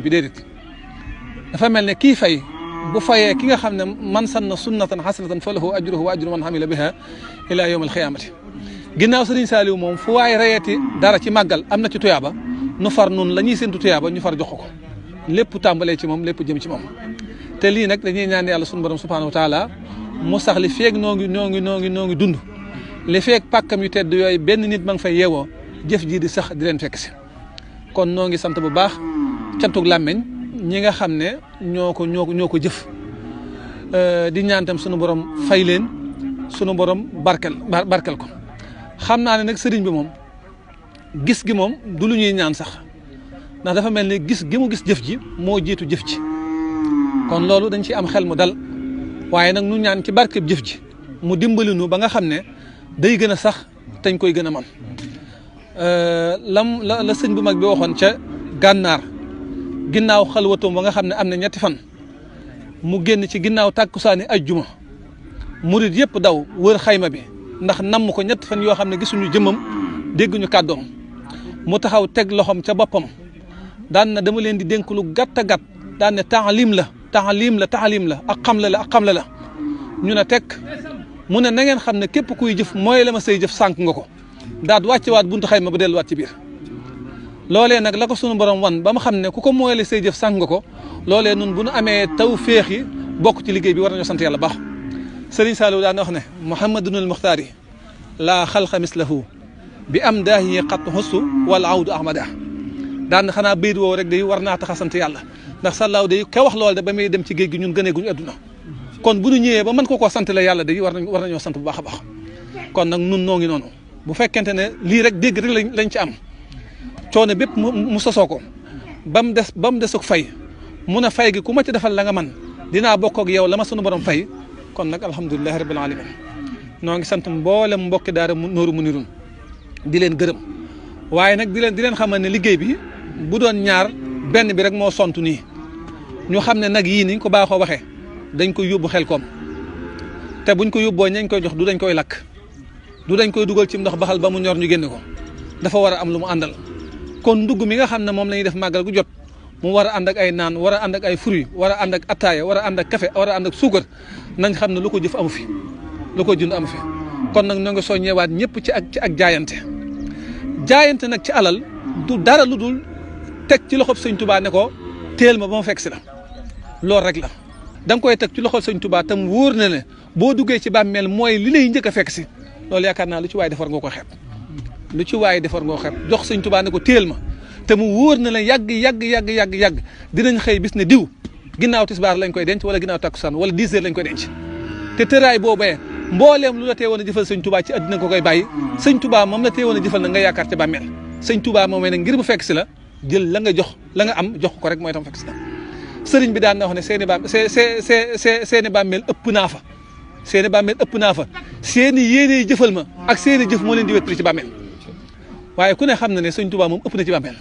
bi déedéet dafa mel ne kii fay bu fayee ki nga xam ne man sanna sunnatan hasanatan falahu ajruhu wa ajru man amila biha ila yawm alqiyamati ginnaaw Sëriñ Saaliw moom fu waay rayeti dara ci màggal am na ci tuyaaba nu far nun la ñuy séntu tuyaaba ñu far jox ko lépp tàmbalee ci moom lépp jëm ci moom te lii nag dañuy ñaan yàlla sunu borom subhanahu wa taala mu sax li feeg noo ngi dund li feeg pàkkam yu tedd yooyu benn nit ma nga fay yeewoo jëf jii di sax di leen fekk si kon noo ngi sant bu baax cantug làmmeñ ñi nga xam ne ñoo ko jëf di ñaan tam sunu borom fay leen sunu borom barkel ko xam naa ne nag sëriñ bi moom gis gi moom du lu ñuy ñaan sax ndax dafa mel ni gis gi mu gis jëf ji moo jiitu jëf ji kon loolu dañ ci am xel mu dal waaye nag nu ñaan ci barkeb jëf ji mu dimbali nu ba nga xam ne day gën a sax tañ koy gën a man la sëñ bu mag bi waxoon ca gànnaar ginnaaw xalwatoom ba nga xam ne am na ñetti fan mu génn ci ginnaaw tàkkusaani ajjuma murit yëpp daw wër xayma bi ndax namm ko ñetti fan yoo xam ne gisuñu jëmmam dégguñu kàddoom mu taxaw teg loxoom ca boppam daan na dama leen di dénk lu gàtt a gàtt daan ne taalim la ak xamle la ñu ne teg mu ne na ngeen xam ne képp kuy jëf mooy la ma say jëf sànq nga ko daat wàccewaat buntu xayma ba delluwaat ci biir loolee nag la ko sunu borom wan ba ma xam ne ku ko mooy la say jëf sànq nga ko loolee nun bu nu amee taw féex yi bokk ci liggéey bi war nañoo sant yàlla baax Sëriñ Saaliw daan wax ne Muhammadunul Muxtaari laa xalqa mislahu bi am daahi xat xustu wala awdu ahmada daan na xanaa bayit woowu rek day war naa tax a sant yàlla ndax sàllaaw day ka wax lool de ba muy dem ci géej gi ñun gënee guñu adduna kon bu ñu ñëwee ba mën ko sant la yàlla day war nañoo sant bu baax a baax kon nag nun noo ngi noonu bu fekkente ne lii rek dégg rek lañ ci am coono bépp mu sosoo ko ba mu desuk fay mun a fay gi ku ma ci defal la nga man dinaa bokk ak yow la ma sunu borom fay kon nag alhamdulilahi rabbil alamin noo ngi sant mboolem mbokki daara Nooru Munirun di leen gërëm waaye nag di leen xamal ne liggéey bi bu doon ñaar benn bi rek moo sontu nii ñu xam ne nag yii niñ ko baaxoo waxee dañ koy yóbbu Xelkom te buñ ko yóbboo ñañ koy jox du dañ koy lakk du dañ koy dugal ci ndox baxal ba mu ñor ñu génne ko dafa war a am lu mu àndal kon ndugg mi nga xam ne moom la ñuy def màggal gu jot mu war a ànd ak ay naan war a ànd ak ay fruits war a ànd ak attaaya war a ànd ak café war a ànd ak suukar nañ xam ne lu ko jëf amu fi lu ko jënd amu fi kon nag ñoo ngi soññewaat ñëpp ci ak jaayante nag ci alal du dara lu dul teg ci loxob Sëñ Tuubaa ne ko teel ma ba ma fekk si la loolu rek la da nga koy teg ci loxol Sëñ Tuubaa tam wóor na ne boo duggee ci bàmmeel mooy li lay njëkk a fekk si loolu yaakaar naa lu ci waay defar nga ko xeeb jox Sëñ Tuubaa ne ko teel ma te mu wóor na la yàgg dinañ xëy bis ne diw ginnaaw tisbaar lañ koy denc wala ginnaaw takkusaan wala 10 heures lañ koy denc te tëraay boobee mbooleem lu la teewoon a jëfal Sëñ Tuubaa ci àddina ko koy bàyyi Sëñ Tuubaa moom la teewoon a jëfal na nga yaakaar ca bàmmeel Sëñ Tuubaa moom nag ngir mu fekk si la jël la nga jox la nga am jox ko rek mooy tam fekk si la sëriñ bi daan na wax ne seeni bàmmeel ëpp naa fa seeni yéene jëfal ma ak seeni jëf moo leen di wéttali ci bàmmeel waaye ku ne xam na ne Sëñ Tuubaa moom ëpp na ci bàmmeel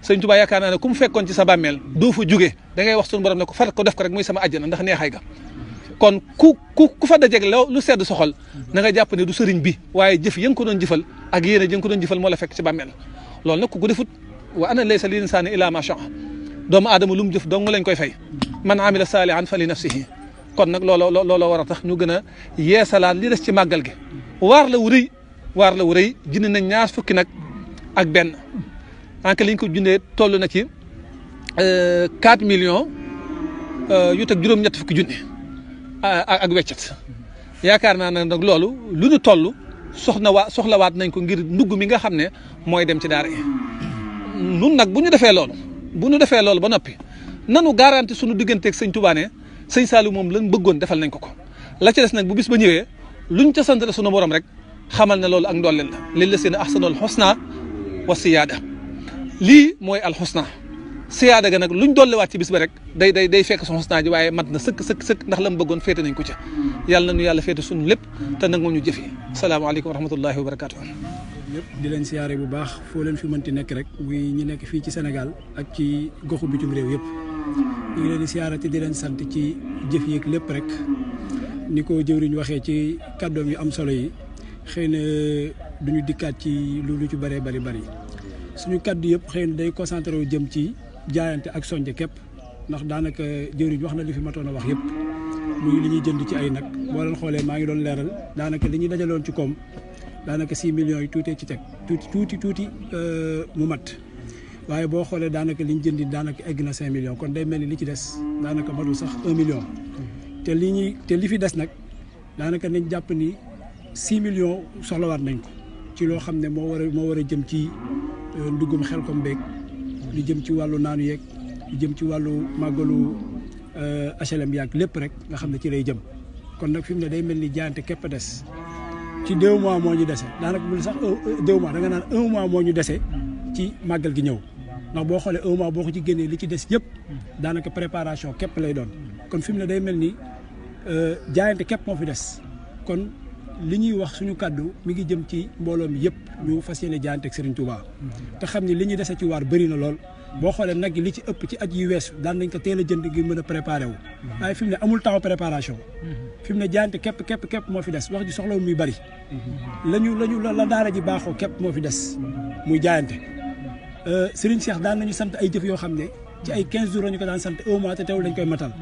Sëñ Tuubaa yaakaar naa ne ku mu fekkoon ci sa bàmmeel doo fa jóge da ngay wax suñu borom ne ko far ko def ko rek muy sama àjjana ndax neexay ga kon ku fa dajeeg lu sedd soxol na nga jàpp ne du sëriñ bi waaye jëf ya nga ko doon jëfal ak yéene ja nga ko doon jëfal moo la fekk ci bàmmeel loolu nag ku ko defut wa ana laysa lil insaani illa ma shaa doomu aadama lu mu jëf dong lañ koy fay man amila saalihan fa li nafsihi kon nag looloo war a tax ñu gën a yeesalaat li des ci màggal gi waar la wu rëy jënd nañ ñaar fukki nag ak benn anke liñ ko jundee toll na ci 4 millions yu teg juróom-ñett fukki junni ak weccet yaakaar naa ne nag loolu lu ñu toll soxlawaat nañ ko ngir ndugg mi nga xam ne mooy dem ci daara yi nun nag bu ñu defee loolu ba noppi nanu garanti suñu digganteeg Sëñ Tuubaa ne Sëñ Saaliw moom lan bëggoon defal nañ ko la ci des nag bu bis ba ñëwee luñ ca sant sunu borom rek xamal ne loolu ak ndolleel la lillazina ahsanul husna wa siyaada lii mooy alxusna siyaada ga nag luñ dolliwaat ci bis ba rek day fekk son xusna ji waaye mat na sëkk ndax la mu bëggoon féete nañ ko ca yàlla nañu yàlla féete suñu lépp te nangoo ñu jëf yi salaamaaleykum wa rahmatullahi wa barakaatu. ñëpp di leen siyaare bu baax foo leen fi mënti nekk rek muy ñi nekk fii ci Sénégal ak ci goxu bitim réew yëpp ñu ngi leen di siyaare te di leen sant ci jëf yeeg lépp rek ni ko jëwriñ waxee ci kàddoom yu am solo yi xëy na duñu dikkaat ci lu ci bëree bari suñu kàddu yëpp xëy na day concentré wu jëm ci jaayante ak sonje képp ndax daanaka jëriñ wax na li fi matoon a wax yëpp muy li ñuy jënd ci ay nag boo leen xoolee maa ngi doon leeral daanaka li ñuy dajaloon ci koom daanaka 6 millions yi tuutee ci teg tuuti mu mat waaye boo xoolee daanaka li ñu jëndi daanaka egg na 5 millions kon day mel ni li ci des daanaka matul sax 1 million te li fi des nag daanaka nañ jàpp ni 6 millions soxlawaat nañ ko ci loo xam ne moo war a jëm ci ndugum Xelcom beeg li jëm ci wàllu naanu yeeg li jëm ci wàllu màggalu HLM yaag lépp rek nga xam ne ci lay jëm kon nag fi mu ne day mel ni jaayante képp a des ci 2 mois moo ñu dese daanaka bu sax 2 mois da nga naan 1 mois moo ñu dese ci màggal gi ñëw ndax boo xoolee 1 mois boo ko ci génnee li ci des yëpp daanaka préparation képp lay doon kon fi mu ne day mel ni jaayante képp moo fi des kon li ñuy wax suñu kàddu mi ngi jëm ci mbooloo mi yëpp ñu fas yéene jaayante ak Serigne Touba te xam ni li ñuy dese ci waar bëri na lool boo xoolee nag li ci ëpp ci at yu weesu daan nañ ko teel a jënd ngir mën a préparé wu waaye fi mu ne amul temps préparation fi mu ne jaayante képp moo fi des wax ji soxlawul muy bëri la daara ji baaxoo képp moo fi des muy jaayante Serigne Cheikh daan nañu sant ay jëf yoo xam ne ci ay 15 jours la ñu ko daan sant 1 mois te teewul dañ koy matal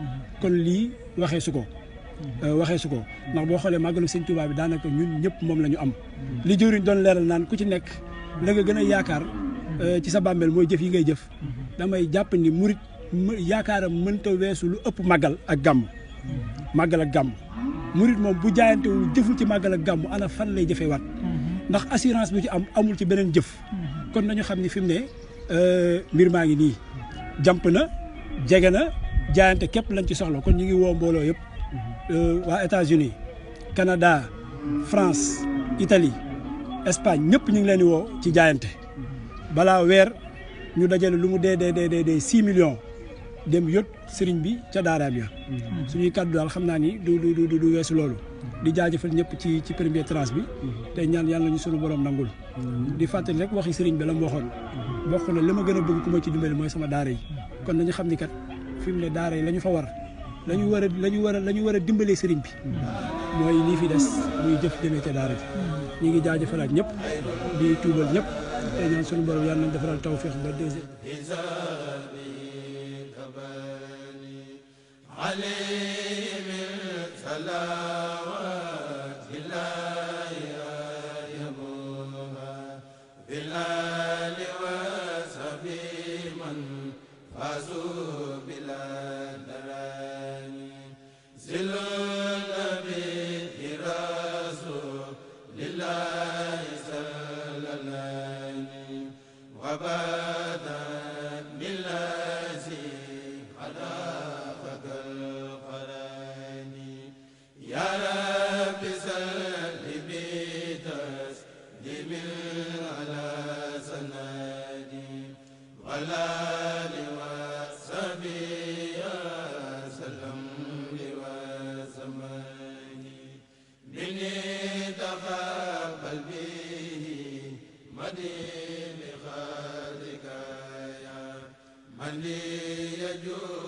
kon lii waxee su ko ndax boo xoolee màggalu Sëñ Touba bi daanaka ñun ñëpp moom la ñu am li jëriñ doon leeral naan ku ci nekk la nga gën a yaakaar ci sa bàmmeel mooy jëf yi ngay jëf damay jàpp ni murit yaakaaram mënta weesu lu ëpp màggal ak gàmm murit moom bu jaayantewul jëful ci màggal ak gàmm ana fan lay jëfee waat ndax assurance bu ci amul ci beneen jëf kon nañu xam ni fi mu ne mbir maa ngi nii jàmp na jege na jaayante képp lañ ci soxla kon ñu ngi woo mbooloo yëpp waa États-Unis Canada France Italie Espagne ñëpp ñu ngi leen di woo ci jaayante balaa weer ñu dajale lu mu dee 6 millions dem yot sëriñ bi ca daaraam ya suñuy kàddu daal xam naa ni du weesu loolu di jaajëfal ñëpp ci première tranche bi te ñaan yàlla ñu sunu borom nangul di fàttali rek waxi sëriñ bi la mu waxoon bokk na li ma gën a bëgg ku ma ci dimbali mooy sama daara yi kon nañu xam ni kat fi mu ne daara yi la ñu fa war la ñu war a dimbalee sëriñ bi mooy lii fi des muy jëf jëmee ca daara ji ñu ngi jaajëfalaat ñëpp di tuubal ñëpp te ñaan sunu borom yàlla nañ defaral tawfeex ba deuxième من لي يجوز